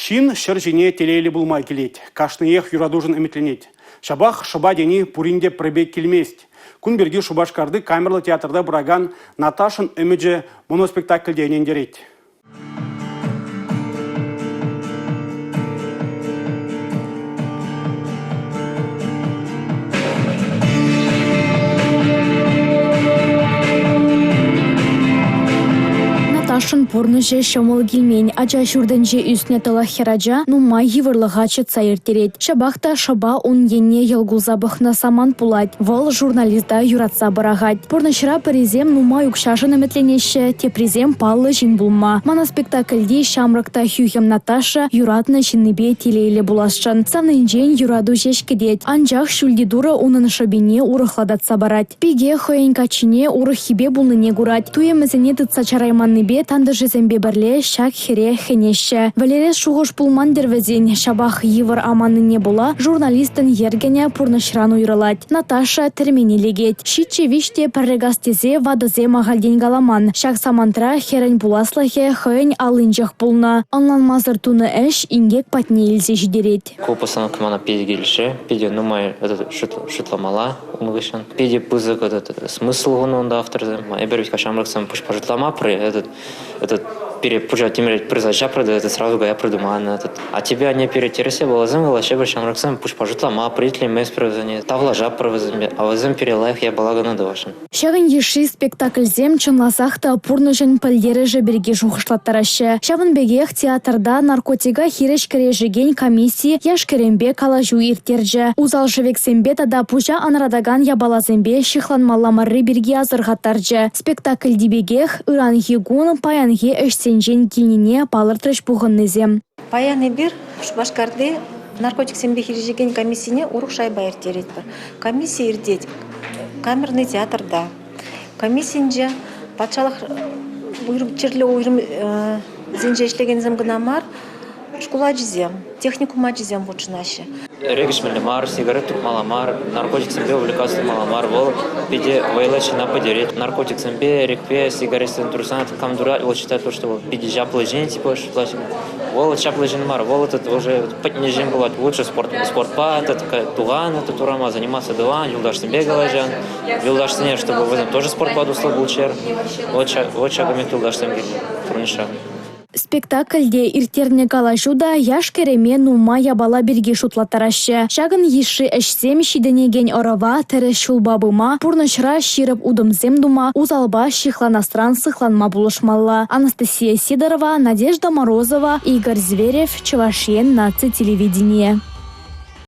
Ҫын ҫӗр ҫине телейлӗ пулма килет. Кашниех юратушӑн ӗмӗтленет. Ҫапах шӑпа тени пурин те пӗр пек килмест. Кун пирки Шупашкарти камерлӑ театрта пыракан «Наташӑн ӗмӗчӗ» моноспектакльте ӗнентерет. Наташӑн пурнӑҫӗ ҫӑмӑл килмен. Ача ҫуртӗнче ӳснӗ тӑлӑх хӗрача нумай йывӑрлӑха чӑтса ирттерет. Ҫапах та шӑпа ун енне йӑл кулса пӑхнӑ самант пулать. Вӑл журналиста юратса пӑрахать. Пурнӑҫра пӗрисем нумай укҫашӑн ӗмӗтленеҫҫӗ, теприсем паллӑ ҫын пулма. Моноспектакльти ҫамрӑк та хӳхӗм Наташа юратнӑ ҫыннипе телейлӗ пуласшӑн. Савнинчен юрату ҫеҫ кӗтет. Анчах ҫӳлти Турӑ унӑн шӑпине урӑхла татса парать. Пике хӑйӗн каччине урӑххипе пулнине курать. Туйӑмӗсене тытса чарайманнипе тантӑшӗсемпе пӗрле ҫак хӗре хӗнеҫҫӗ. Вӗлерес шухӑш пулман-тӗр вӗсен, ҫапах йывӑр аманнине пула журналистӑн еркӗнӗ пурнӑҫран уйрӑлать. Наташа тӗрмене лекет. Ҫиччӗ виҫ те пӗрре кас тесе ватӑсем ахальтен каламан. Ҫак самантра хӗрӗн пуласлӑхӗ хӑйӗн аллинчех пулнӑ. Ӑнланмасӑр тунӑ ӗҫ инкек патне илсе ҫитерет. Ку постановка мана питӗ килӗшрӗ. Питӗ нумай шутламалла ун хыҫҫӑн. Питӗ пысӑк этот смысл хунӑ унта авторсем. Эпир ведь ҫамрӑксем пуҫпа шутламапӑр. Этот, этот пире пуҫа тимӗрет пырса ҫапрӗ те, сразу кая придуман. Этот. А тебе они пире тӗрӗсе вуласем калаҫҫӗ, эпир ҫамрӑксем пуҫпа шутламапӑр, итлеместпӗр вӗсене, тавлашатпӑр вӗсемпе, а вӗсем пире лайӑх япала кӑна тӑвасшӑн. Ҫакӑн йышши спектакльсем чӑнласах та пурнӑҫӑн пӗлтерӗшӗ пирки шухӑшлаттараҫҫӗ. Ҫавӑн пекех театрта наркотика хирӗҫ кӗрешекен комисси яш-кӗрӗмпе калаҫу ирттерчӗ. Усал шӗвексемпе тата пуҫа анратакан япаласемпе ҫыхланмалла марри пирки асӑрхаттарчӗ. Спектакльти пекех ыранхи кун паянхи ӗҫсенчен килнине палӑртрӗҫ пухӑннисем. Паян эпир Шупашкарти наркотиксемпе хирӗҫекен комиссине урӑх шайпа ирттеретпӗр. Комисси иртет камерный театрта. Комиссинче патшалӑх чирлӗ уйрӑмсенче ӗҫлекенсем кӑна мар, шкул ачисем, техникум ачисем хутшӑнаҫҫӗ. Эрех ӗҫмелле мар, сигарет туртмалла мар, наркотиксемпе увлекаться тумалла мар. Вӑл питӗ вӑйлӑ ҫынна пӗтерет. Наркотиксемпе, эрехпе, сигаретсем туртсан кам турать, вӑл считает, что вӑл питӗ чаплӑ ҫын, типа шутлать. Вӑл чаплӑ ҫын мар, вӑл этот уже пӗтнӗ ҫын пулать. Лучше спорт, спортпа этот, туган этот урама заниматься тӑван, юлташсемпе калаҫан. Юлташсене, чтобы вӗсем тоже спортпа туслӑ пулччӑр. Вот вот ҫакӑн пек юлташсем кирлӗ пурнӑҫра. Спектакльте ирттернӗ калаҫу та яш-кӗрӗме нумай япала пирки шутлаттараҫҫӗ. Ҫакӑн йышши ӗҫсем ҫитӗнекен ӑрӑва тӗрӗс ҫулпа пыма, пурнӑҫра ҫирӗп утӑмсем тума, усалпа ҫыхланасран сыхланма пулӑшмалла. Анастасия Сидорова, Надежда Морозова, Игорь Зверев, Чӑваш Ен наци телевиденийӗ.